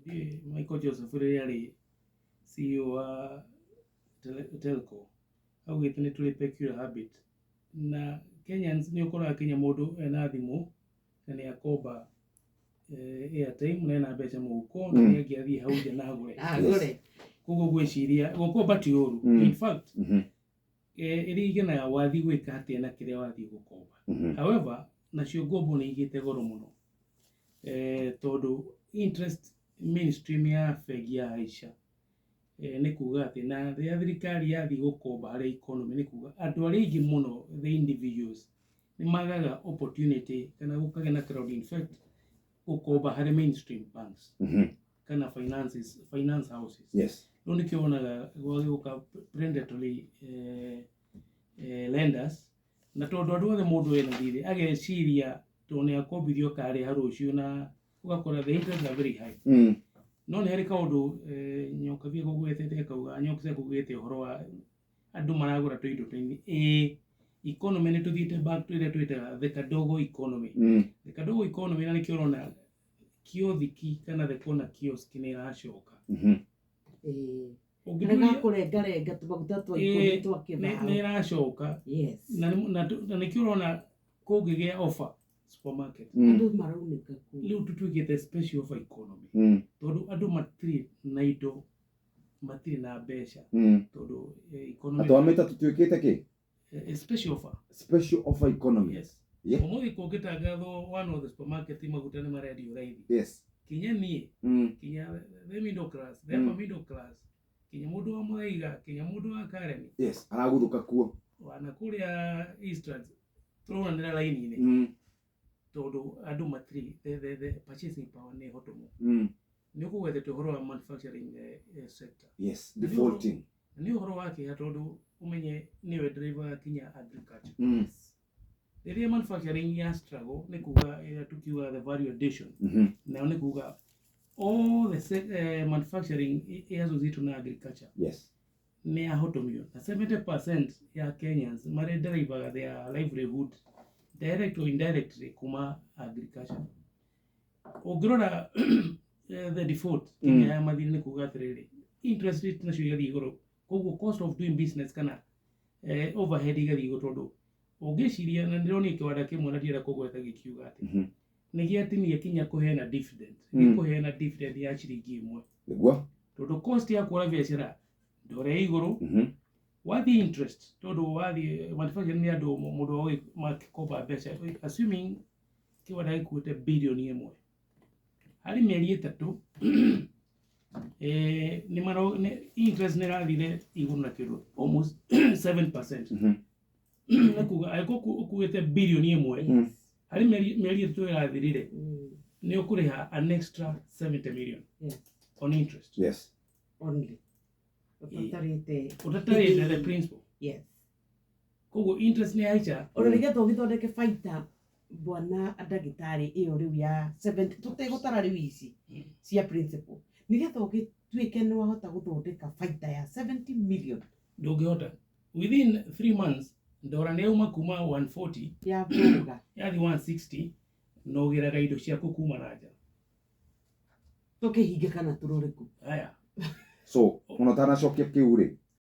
Ndiũĩ Michael Joseph rĩrĩa arĩ CEO wa Telco augĩte nĩ tũrĩ peculiar habit na Kenyans nĩ ũkoraga kinya mũndũ ena thimũ na nĩ akomba airtime na ena mbeca mũhuko na nĩ angĩathiĩ hau nja na agũre. Agũre. Koguo ngwĩciria gũkomba ti ũru. In fact, ĩringanaga wathiĩ gwĩka atĩa na kĩrĩa wathiĩ gũkomba. However, nacio ngombo nĩ igĩte goro mũno, tondũ interest mainstream ya bengi ya haica. Nĩ kuga atĩ na rĩrĩa thirikari yathiĩ gũkomba harĩ economy, nĩ kuga andũ arĩa aingĩ mũno, the individuals, nĩ magaga opportunity kana gũkagĩa na crowding effect gũkomba harĩ mainstream banks kana finances, finance houses. Rĩu nĩkĩo wonaga gwagĩũka predatory lenders, na tondũ andũ othe mũndũ ena thirĩ ageciria tondũ nĩ akombithio akarĩha rũciũ, na ũgakora the interest are very high. No nĩ harĩ kaũndũ Nyokabi akũgwetete, akauga Nyoka akũgwete ũhoro wa andũ maragũra tũindo tũnini. Ĩĩ, economy nĩ tũthiĩte back to ĩrĩa twĩtaga the kadogo economy. The kadogo economy, na nĩkĩo ũrona kiothiki kana the corner kiosk nĩ ĩracoka. Ũngĩtuĩria Gakũrengarenga tũmaguta twa 10 twa nĩ kĩbaũ. Ĩracoka. Na nĩkĩo ũrona kũngĩgĩa offer supermarket, Andũ maraunĩka kũu. Rĩu tũtuĩkĩte special offer economy, tondũ andũ matirĩ na indo, matirĩ na mbeca, tondũ economy Atwamĩta tũtuĩkĩte kĩ? Special offer. Special offer economy. Yes. Ũmũthĩ kũngĩtangathwo one of the supermarket maguta nĩ marendio raithi, kinya niĩ, kinya the middle class, the upper middle class, kinya mũndũ wa Mũthaiga, kinya mũndũ wa Karen, Yes, araguthũka kuo. Wana kũrĩa Eastlands tũronanĩra raini-inĩ, tondũ andũ matirĩ the purchasing power nĩ hotomu. Nĩ ũkũgwetete ũhoro wa manufacturing sector. Yes, defaulting. Na nĩ ũhoro wa kĩeha, tondũ ũmenye nĩwe driver kinya agriculture. Rĩrĩa manufacturing ya struggle, nĩ kuga ĩrĩa tukiuga the value addition, nayo nĩ kuga all the manufacturing associated na agriculture nĩ yahotomio, na 70% ya Kenyans marĩa derivaga their livelihood direct or indirectly kuma agriculture. Ũngĩrora the default kinya ya mathirĩ, nĩ kuga atĩrĩrĩ, interest rate nacio igathiĩ igũrũ, koguo cost of doing business kana overhead igathiĩ igũrũ, tondũ ũngĩciria na ndĩronire kĩwanda kĩmwe na ndienda kũgweta gĩkiuga atĩ nĩ gĩatinia kinya kũheana dividend, gĩkũheana dividend ya ciringi 1, tondũ cost ya kuoya biacara ndore igũrũ, wathiĩ interest, tondũ wathiĩ manufacturing nĩ andũ mũndũ wa makĩkomba mbeca, assuming kĩwanda gĩkuĩte birioni 1 harĩ mĩeri 3, nĩ maro nĩ interest nĩ ĩrathire igũrũ na kĩndũ almost 7%. Nĩ kuga angĩkorwo ũkuĩte birioni 1 harĩ mĩeri 3 ĩrathirire, nĩ ũkũrĩha an extra 70 million on interest. Only ũtatarĩte. Ũtatarĩte the principal. Koguo interest nĩ yahaica. Ona nĩgetha ũgĩthondeke baita, bwana ndagĩtarĩ, ĩyo rĩu ya 70 tũtegũtara rĩu ici cia principal, nĩgetha ũgĩtuĩke nĩ wahota gũthondeka baita ya 70 million, Ndũngĩhota within 3 months. Ndora nĩ yauma kuma 140 ya mboga yathi 160, na ũgĩraga indo ciaku kuma na nja. Tũkĩhinge kana tũrore kũ? Haya. So ona ũtanacokia kĩu rĩ,